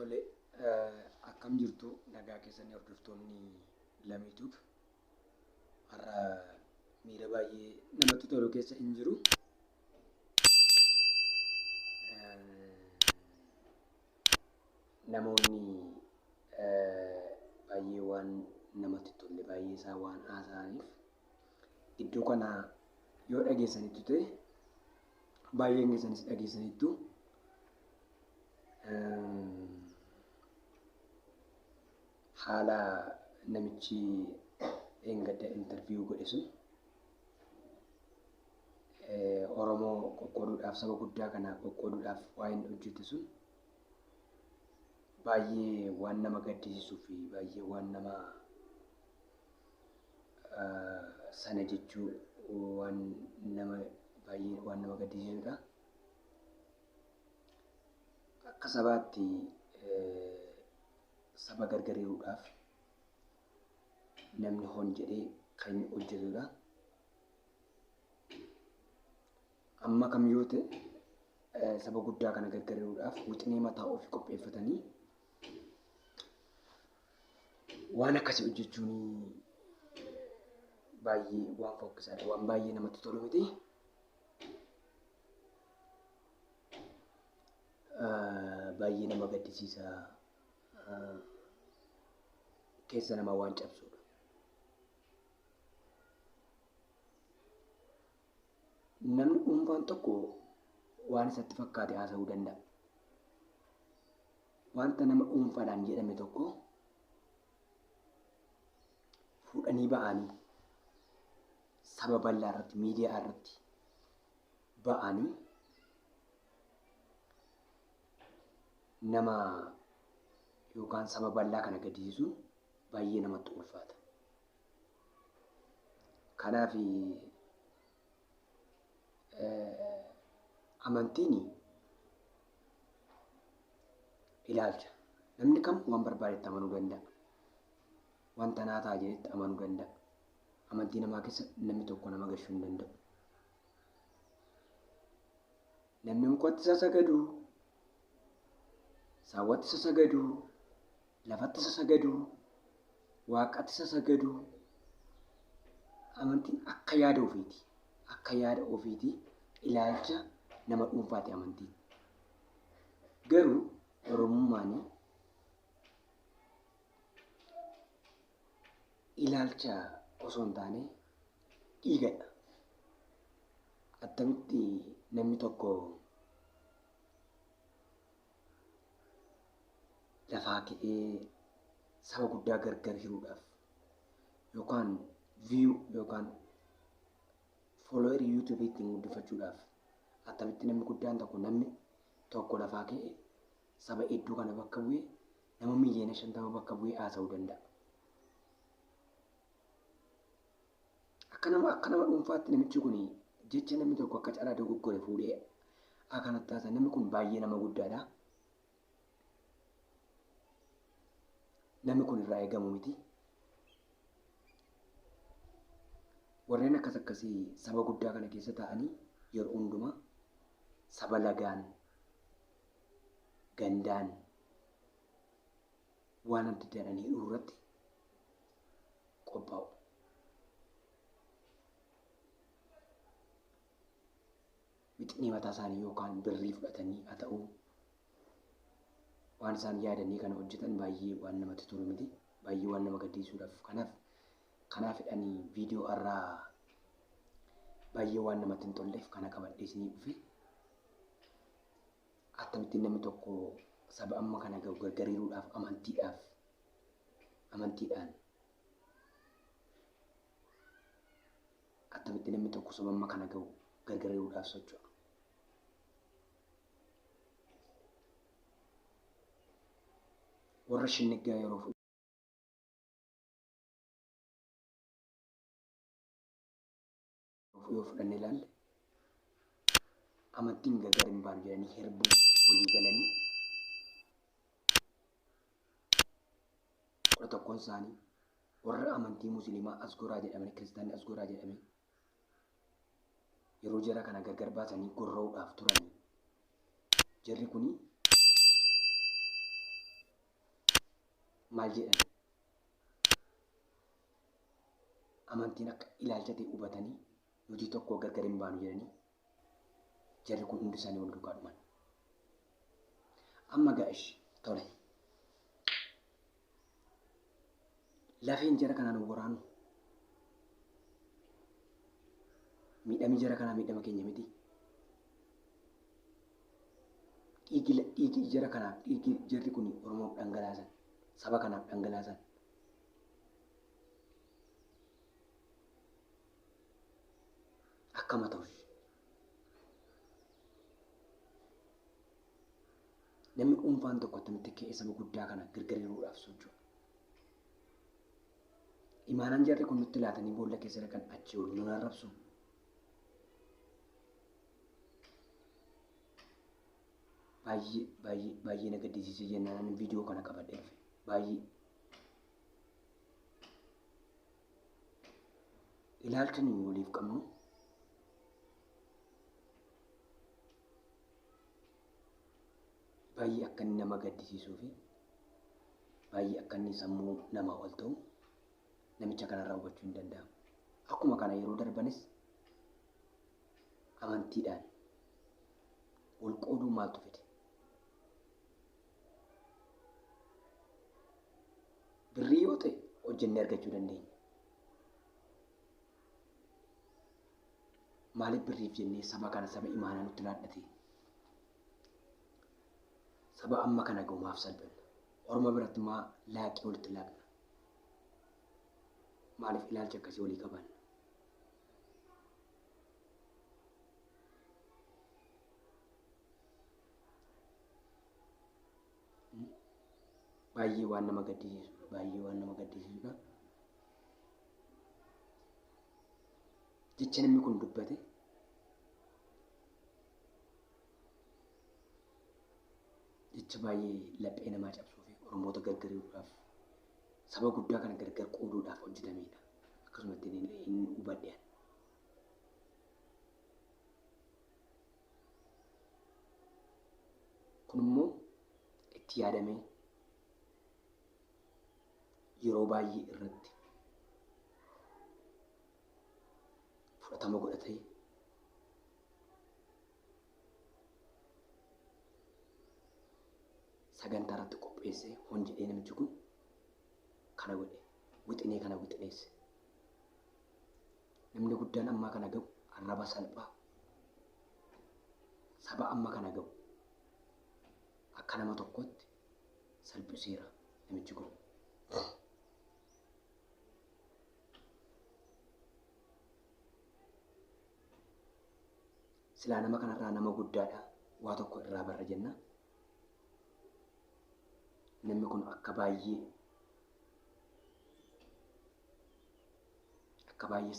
Tole, akkam jirtu nagaa keessanii hordoftoonni Lamii Tube. Har'a miira baay'ee namatti tolu keessa hin jiru. Namoonni baay'ee waan namatti tolle baay'ee isaa waan haasa'aniif gidduu kana yoo dhageessanitti ta'e baay'een keessanis dhageessanittu. Haala namichi dheengadda interview godhe sun Oromoo qoqqooduudhaaf saba guddaa kana qoqqooduudhaaf waa inni hojjete sun baay'ee waan nama gaddisiisuu fi baay'ee waan nama sana jechuu waan nama baay'ee waan nama gaddisiisudha. Akka sabaatti saba gargar hiruudhaaf namni hon jedhee kan inni hojjetudha. Amma kam yoo ta'e saba guddaa kana gargar hiruudhaaf wixinee mataa ofii qopheeffatanii waan akkasii hojjechuun baay'ee waan fokkisaadha. Waan baay'ee namatti tolu miti. Baay'ee nama gaddisiisa. Keessa namaa waan cabsudha. Namni dhuunfaan tokko waan isatti fakkaate haasa'uu danda'a. Wanta nama dhuunfaadhaan jedhame tokko fuudhanii ba'anii saba bal'aa irratti miidiyaa irratti ba'anii nama yookaan saba bal'aa kana gaddisiisuun baay'ee namatti ulfaata. Kanaaf amantiin ilaalcha. Namni kam waan barbaadetti amanuu danda'a. Wanta naa ta'a jedhetti amanuu danda'a. Amantii namaa keessa namni tokko nama gashuu hin danda'u. Namni mukatti isa sagadu, saawwatti isa sagadu, lafatti isa sagadu, waaqatti isa sagadu. Amantiin akka yaada ofiiti. Akka yaada ofiiti ilaalcha nama dhuunfaati amantiin. Garuu Oromummaan ilaalcha osoo hin taane dhiigadha. Attamitti namni tokko lafaa ka'ee saba guddaa gargar hiruudhaaf yookaan view yookaan follower YouTube ittiin guddifachuudhaaf attamitti namni guddaan tokko namni tokko lafaa ka'ee saba hedduu kana bakka bu'ee nama miiliyoona 50 bakka bu'ee haasa'uu danda'a. Akka nama akka nama dhuunfaatti namichi kun jecha namni tokko akka carraa dogoggore fuudhee akkanatti haasa'e namni kun baay'ee nama guddaadha. Namni kun irraa eegamu miti. Warreen akkas akkasii saba guddaa kana keessa taa'anii yeroo hundumaa saba lagaan gandaan waan adda addaadhaan hidhuu irratti qophaa'u. Wixinee mataa isaanii yookaan birrii fudhatanii haa ta'uu waan isaan yaadanii kana hojjetan baay'ee waan namatti tolu miti. Baay'ee waan nama gaddisiisuudhaaf. Kanaaf kanaafidhani viidiyoo har'aa baay'ee waan namatti hin tolleef kana qabadhee isinii dhufe. Akkamittiin namni tokko saba amma kana gahu gargariiruudhaaf amantiidhaaf amantiidhaan attamitti namni tokko saba amma kana gahu gargariiruudhaaf socho'a. Warra shinniggaa yeroo yoo fudhanne ilaalle amantiin gargar hin baanu jedhanii hirbuu walii galanii 11n isaanii warra amantii musliimaa as goraa jedhamanii kiristaanni as goraa jedhamee yeroo jara kana gargar baasanii gorra'uudhaaf turanii jarri kuni Maal jedhan? Amantiin akka ilaalcha ta'e hubatanii nuti tokko gargar hin baanu jedhanii jarri kun hundi isaanii wal duukaa dhuman. Amma ga'ish tole. Lafeen jara kanaan waraanu. Miidhamni jara kanaa miidhama keenya miti. Dhiigi jara kanaaf dhiigi jarri kun Oromoof dhangalaasan, saba kanaaf dhangalaasan. Akkama ta'us. Namni dhuunfaan tokko attamitti ka'ee saba guddaa kana gargar hiruudhaaf socho'a? Imaanaan jarri kun nutti laatanii boolla keessa dhaqan achii ol nun arrabsu. Baay'ee baay'ee baay'ee na gaddisiisee jennaan ani viidiyoo kana qabadhee dhufe. Baay'ee. Ilaalcha nuyi waliif qabnu baay'ee akka inni nama gaddisiisuu fi baay'ee akka inni sammuu namaa ol ta'u namicha kanarraa hubachuu hin danda'amu. Akkuma kana yeroo darbanis amantiidhaan wal qooduu maaltu fide? Birrii yoo ta'e hojjennee argachuu dandeenya. Maaliif birriif jennee saba kana saba imaanaa nutti laadhate? Saba amma kana ga'u maaf salphanna? Orma biratti maa laaqii walitti laaqna? Maaliif ilaalcha akkasii walii qabaanna? Baay'ee waan nama gaddisiisudha. Baay'ee waan nama gaddisiisudha. Jecha namni kun dubbate jecha baay'ee laphee namaa cabsuu fi Oromoota gargar hiruudhaaf saba guddaa kana gargar qooduudhaaf hojjetamedha. Akkasumatti hin hubadhe. Kun immoo itti yaadamee yeroo baay'ee irratti fudhatama godhatee sagantaa irratti qopheessee hon jedhee namichi kun kana godhe wixinee kana wixineesse. Namni guddaan ammaa kana ga'u arraba salphaa saba amma kana ga'u akka nama tokkotti salphiseera namichi kun. Silaa nama kanarraa nama guddaadha waa tokko irraa barra jenna. Namni kun akka baay'ee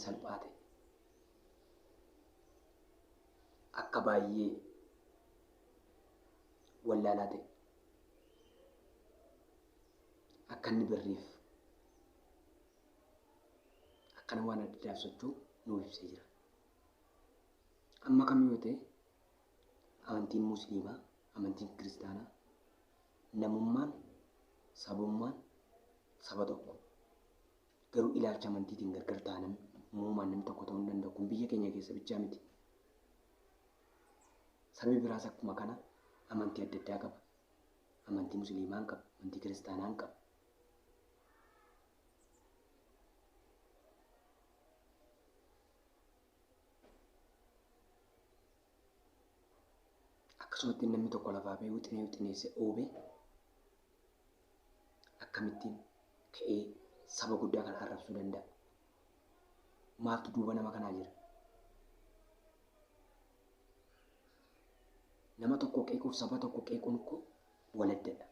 salphaa ta'e, akka baay'ee wallaalaa ta'e, akka inni birriif akka inni waan adda addaaf socho'u nuuf ibsee jira. Amma kam yoo ta'e amantiin Musliimaa, amantiin Kiristaanaa, namummaan, sabummaan saba tokko. Garuu ilaalcha amantiitiin gargar ta'an uumamaan namni tokko ta'uu hin danda'u. Kun biyya keenya keessa bichaa miti. Sabni biraas akkuma kana amantii adda addaa qaba. Amantii Musliimaan qaba, amantii Kiristaanaan qaba. Akkasumatti namni tokko lafaa ba'ee wixinee wixineessee oobee akkamittiin ka'ee saba guddaa kana arrabsuu danda'a? Maaltu duuba nama kanaa jira? Nama tokko qeequuf saba tokko qeequun koo waladdadha.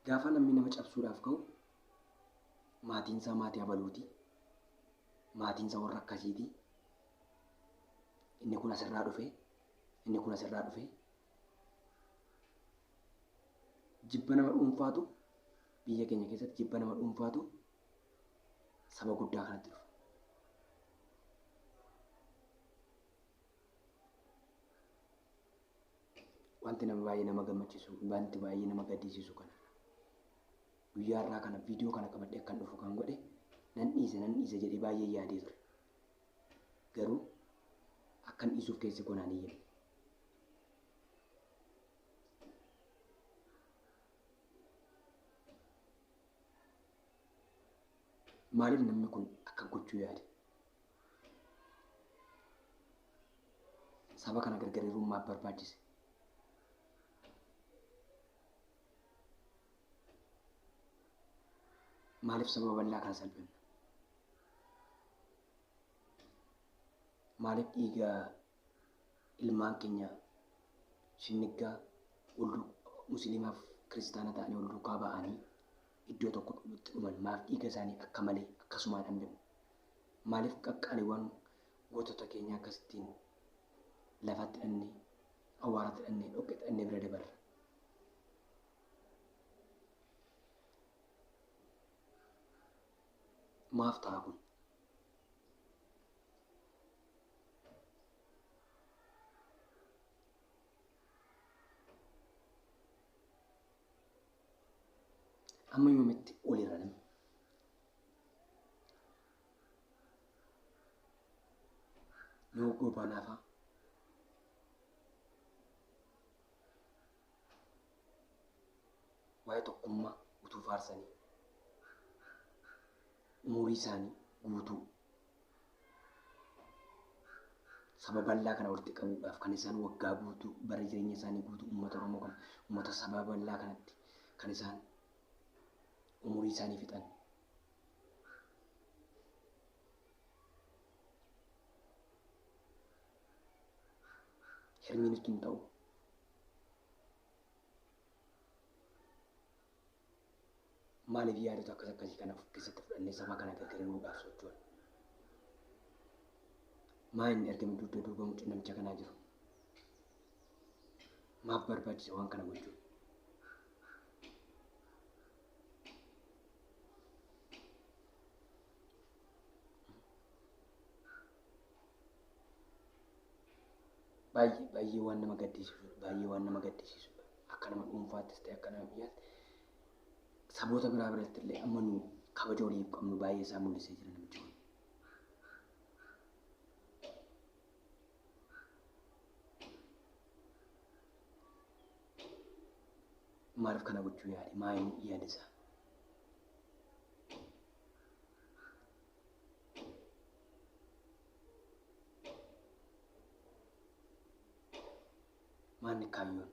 Gaafa namni nama cabsuudhaaf ka'u maatiin isaa maatii abaluuti. Maatiin isaa warra akkasiiti. Inni kun asirraa dhufe, inni kun asirraa dhufe. Jibba nama dhuunfaatu biyya keenya keessatti jibba nama dhuunfaatu saba guddaa kanatti dhufa. Wanti nama baay'ee nama gammachiisu, wanti baay'ee nama gaddisiisu kana. Guyyaa har'aa kana viidiyoo kana qabadhee akkan dhufu kan godhe nan dhiise jedhee baay'ee yaadee ture. Garuu akkan dhiisuuf keessi koo naan iyyame. Maaliif namni kun akka gochuu yaade? Saba kana gargar hiruun maaf barbaachise? Maaliif saba bal'aa kana salphifna? Maaliif dhiiga ilmaan keenya shinniggaa musliimaaf kiristaana ta'anii wal duukaa ba'anii iddoo tokkotti dhuman maaf dhiiga isaanii akka malee akkasumaan hambifna? Maaliif qaqqaaliiwwan gootota keenya akkasittiin lafatti hidhannee, awwaaratti hidhannee, dhoqqeetti hidhannee bira dabarra? Maaf ta'a kun? Amma yoomitti olirra namni? Yoo gobaanaafaa waa'ee tokkummaa utuu faarsanii umurii isaanii guutuu saba bal'aa kana walitti qabuudhaaf kan isaan waggaa guutuu bara jireenya isaanii guutuu uummata Oromoo kana uummata saba bal'aa kanatti kan isaan umurii isaanii fixan. Hirmiin nutti hin ta'u. Maaliif yaadota akkas akkasii kana of keessatti fudhannee saba kana gargar hiruudhaaf socho'an? Maa inni argame dugda duuba mucaa namicha kanaa jiru? Maaf barbaachise waan kana gochuun? Baay'ee baay'ee waan nama gaddisiisudha. Baay'ee waan nama gaddisiisudha. Akka nama dhuunfaattis ta'e akka nama biyyaatti saboota biraa biratti illee amma nu kabaja waliif qabnu baay'ee isaa mul'isee jira namichi kun. Maaliif kana gochuu yaade? Maa inni yaada isaa? Maanni kaayyoon?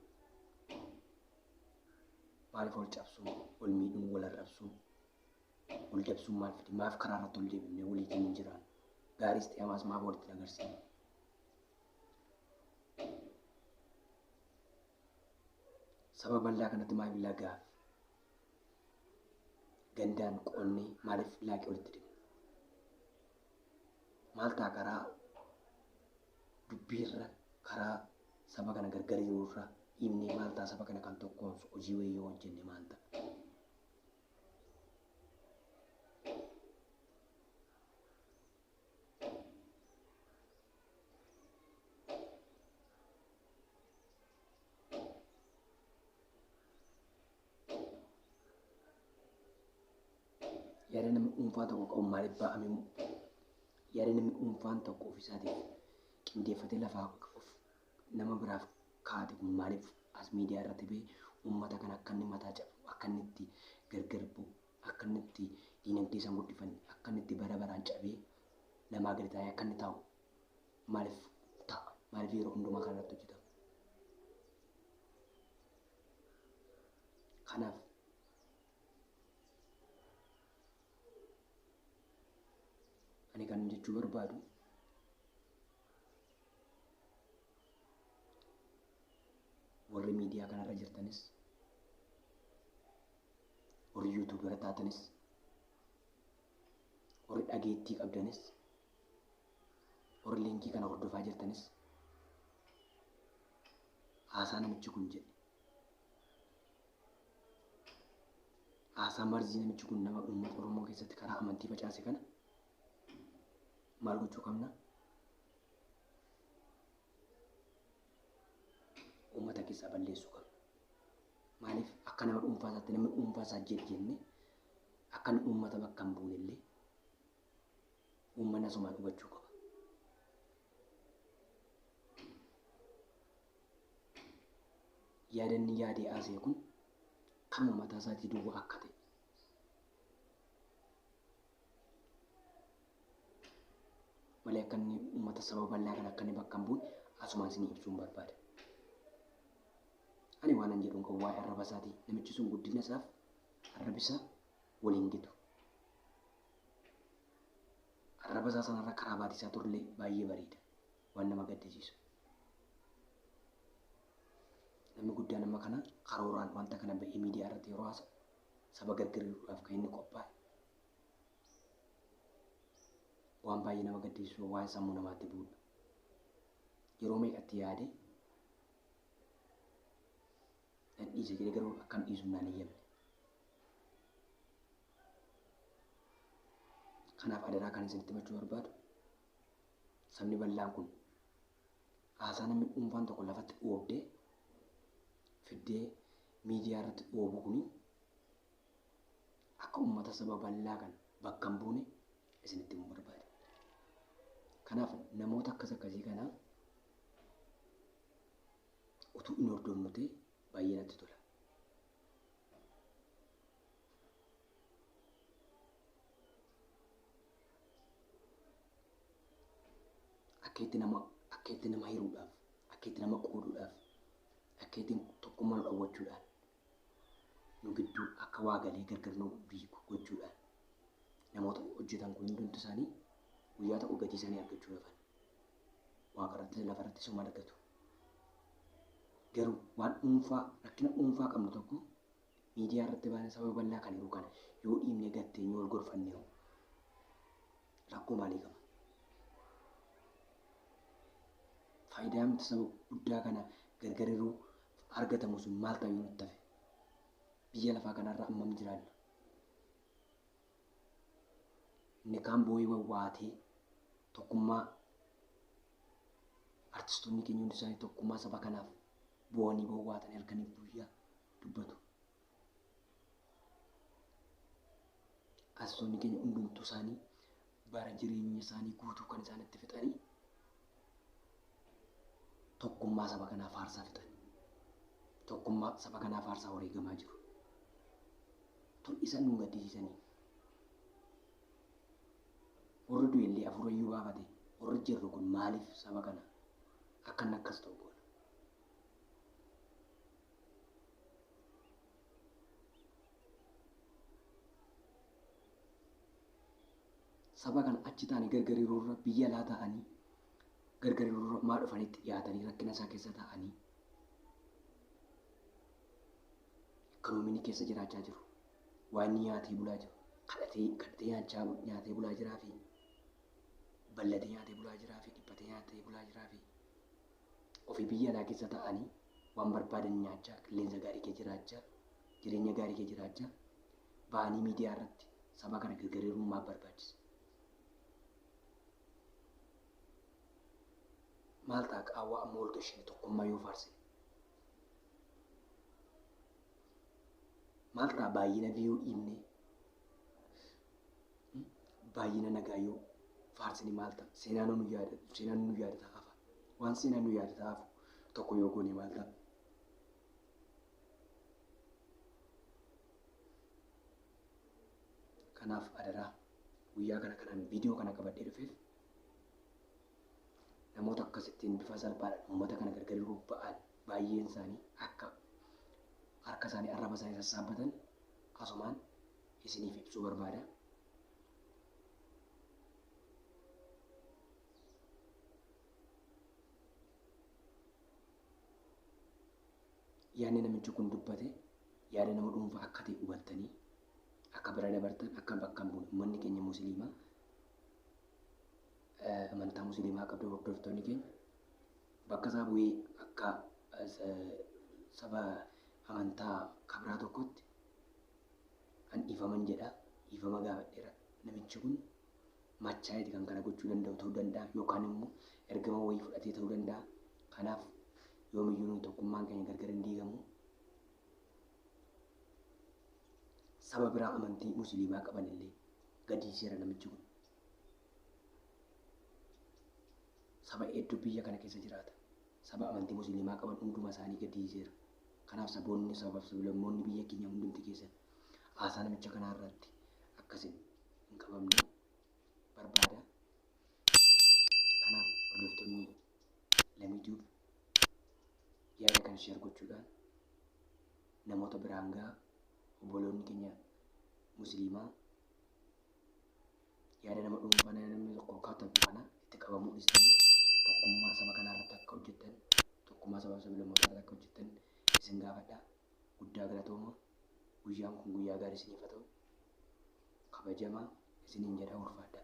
Maaliif wal cabsuun, wal miidhuun, wal arrabsuun, wal dabsuun maal fide? Maaf karaa irratti wal deebifnee waliitiin hin jiraannu? Gaariis ta'e hamaas maaf walitti hin agarsiifnu? Saba bal'aa kanatti maaliif lagaaf gandaan qoonnee maaliif laaqee walitti dibna? Maal ta'a karaa dubbiirra karaa saba kana gargar hiruurra dhiibnee maal ta'a saba kana kan tokkoomsu hojii wayii yoo hojjenne maal ta'a? Yaada namni dhuunfaa tokko qabu maaliif ba'ame? Yaada namni dhuunfaan tokko ofiisaatiif qindeeffatee lafaa of nama biraaf kaa'ate kun maaliif as miidiyaa irratti ba'ee uummata kana akka inni mataa cabu, akka inni itti gargar bu'u, akka inni itti diinagdee isaan guddifanne, akka inni itti bara baraan cabee namaa gadi taa'ee akka inni taa'u maaliif ta'a? Maaliif yeroo hundumaa kana irratti hojjetama? Kanaaf ani kan jechuu barbaadu warri miidiyaa kanarra jirtanis warri yuutuubara taatanis warri dhageettii qabdanis warri liinkii kana hordofaa jirtanis haasaa namichi kun jedhe haasaa marzii namichi kun nama uummata Oromoo keessatti karaa amantii facaase kana maal gochuu qabna? Uummata keessaa balleessuu qabna. Maaliif akka nama dhuunfaa isaatti namni dhuunfaa isaa jedhe jennee akka inni uummata bakka hin buune illee uummanni asumaan hubachuu qaba. Yaadanni yaadee haasa'e kun kanuma mataa isaatii duwwaa akka ta'e. Malee akka inni uummata saba bal'aa kana akka inni bakka hin buune asumaan isinii ibsuun barbaada. Ani waan an jedhu hin qabu waa'ee arraba isaatii. Namichi sun guddina isaaf arrabi isaa waliin gitu. Arraba isaa sanarra karaa baatii isaa turullee baay'ee bareeda. Waan nama gaddisiisu. Namni guddaan amma kana karooraan wanta kana ba'ee miidiyaa irratti yeroo haasa'u saba gargar hiruudhaaf kan inni qophaa'e. Waan baay'ee nama gaddisiisu waan sammuu namaatti bu'udha. Yeroo meeqatti yaade nan dhiisa jedhee garuu akkan dhiisu naan eeyyamne. Kanaaf adaraa kan isinitti himachuu barbaadu sabni bal'aan kun haasaa namni dhuunfaan tokko lafatti dhoobdee fiddee miidiyaa irratti dhoobu kuni akka uummata saba bal'aa kana bakka hin buune isinitti himuu barbaada. Kanaaf namoota akkas akkasii kana utuu hin hordofnu ta'e baay'ee natti tola. Akka itti nama hiruudhaaf, akka itti nama qooduudhaaf, akka ittiin tokkummaa nu dhowwachuudhaan, nu gidduu akka waa galee gargar nu diigu gochuudhaan namoota hojjetan kun hundumti isaanii guyyaa tokko gatii isaanii argachuu dhafan. Waaqarratti lafarratti suma argatu. Garuu waan dhuunfaa rakkina dhuunfaa qabnu tokko miidiyaa irratti baanee saba bal'aa kan jiru kana yoo dhiibnee gatteenye wal gorfanne rakkoo maalii qaba? Faayidaa miti saba guddaa kana gargar hiruu argatamu sun maal ta'uu nutti hafe? Biyya lafaa kanarra ammam jiraanna? Inni kaan boo'ee wawwaatee tokkummaa artistoonni keenya hundi isaanii tokkummaa saba kanaaf boo'anii bowwaatanii halkaniif guyyaa dubbatu. Artistoonni keenya hundumtuu isaanii bara jireenya isaanii guutuu kan isaan itti fixanii tokkummaa saba kanaaf aarsaa fixan. Tokkummaa saba kanaaf aarsaa wareegamaa jiru. Tun isan nu gaddisiisanii. Warri du'e illee afurayyuu baafate warri jirru kun maaliif saba kana akkan akkas ta'u goona? Saba kana achi taa'anii gargar hiruurra biyya alaa taa'anii gargar hiruurra maa dhufanitti dhiyaatanii rakkina isaa keessa taa'anii ikoonomiin keessa jiraachaa jiru. Waan inni nyaatee bulaa jiru. Kadhatee kadhatee nyaachaa nyaatee bulaa jiraa fi ballatee nyaatee bulaa jiraa fi dhiphatee nyaatee bulaa jiraa fi ofii biyya alaa keessa taa'anii waan barbaadan nyaachaa qilleensa gaarii kee jiraachaa jireenya gaarii kee jiraachaa ba'anii miidiyaa irratti saba kana gargar hiruun maaf barbaachisa? Maal ta'a qaawwaa amma ol gashine tokkummaa yoo faarsine? Maal ta'a baay'ina viyuu dhiibnee baay'ina nagaa yoo faarsine maal ta'a? Seenaan nu yaada seenaan nu yaadataa hafa. Waan seenaan nu yaadataa hafu tokko yoo goone maal ta'a? Kanaaf adaraa guyyaa kana kanaan viidiyoo kana qabadhee dhufeef namoota akkasittiin bifa salphaadhaan uummata kana gargar hiruuf ba'an baay'een isaanii akka harka isaanii arraba isaanii sassaabbatan asumaan isiniif ibsuu barbaada. Yaadni namichi kun dubbate yaada nama dhuunfaa akka ta'e hubattanii akka bira dabartan akka bakka hin buune uummanni keenya musliimaa amantaa musliimaa qabdu hordoftoonni keenya bakka isaa bu'ee akka saba amantaa kabraa tokkotti an dhiifaman jedha dhiifama gaafadheera namichi kun machaa'eeti kan kana gochuu danda'u ta'uu danda'a yookaan immoo ergama wayii fudhatee ta'uu danda'a kanaaf Yoomiyyuu nuyi tokkummaan keenya gargar hin diigamu. Saba biraa amantii musliimaa qaban illee gadiiseera namichi kun. Saba hedduu biyya kana keessa jiraata. Saba amantii musliimaa qaban hunduma isaanii gadiiseera. Kanaaf saboonni sabaaf sablammoonni biyya keenya hundumti keessan haasaa namicha kanaa irratti akkasin hin qabamne barbaada. Kanaaf hordoftoonni Lamii Tube yaada kana share gochuudhaan namoota biraan gahaa. Obboloonni keenya musliimaa yaada nama dhuunfaa namni tokko katabu kana itti qabamuu dhiistanii tokkummaa saba kanaa irratti akka hojjettan, tokkummaa sabaa fi sablammootaa irratti akka hojjettan isin gaafadha. Guddaa galatooma. Guyyaan kun guyyaa gaarii isiniif haa ta'u. Kabajamaa isiniin jedha, ulfaadha.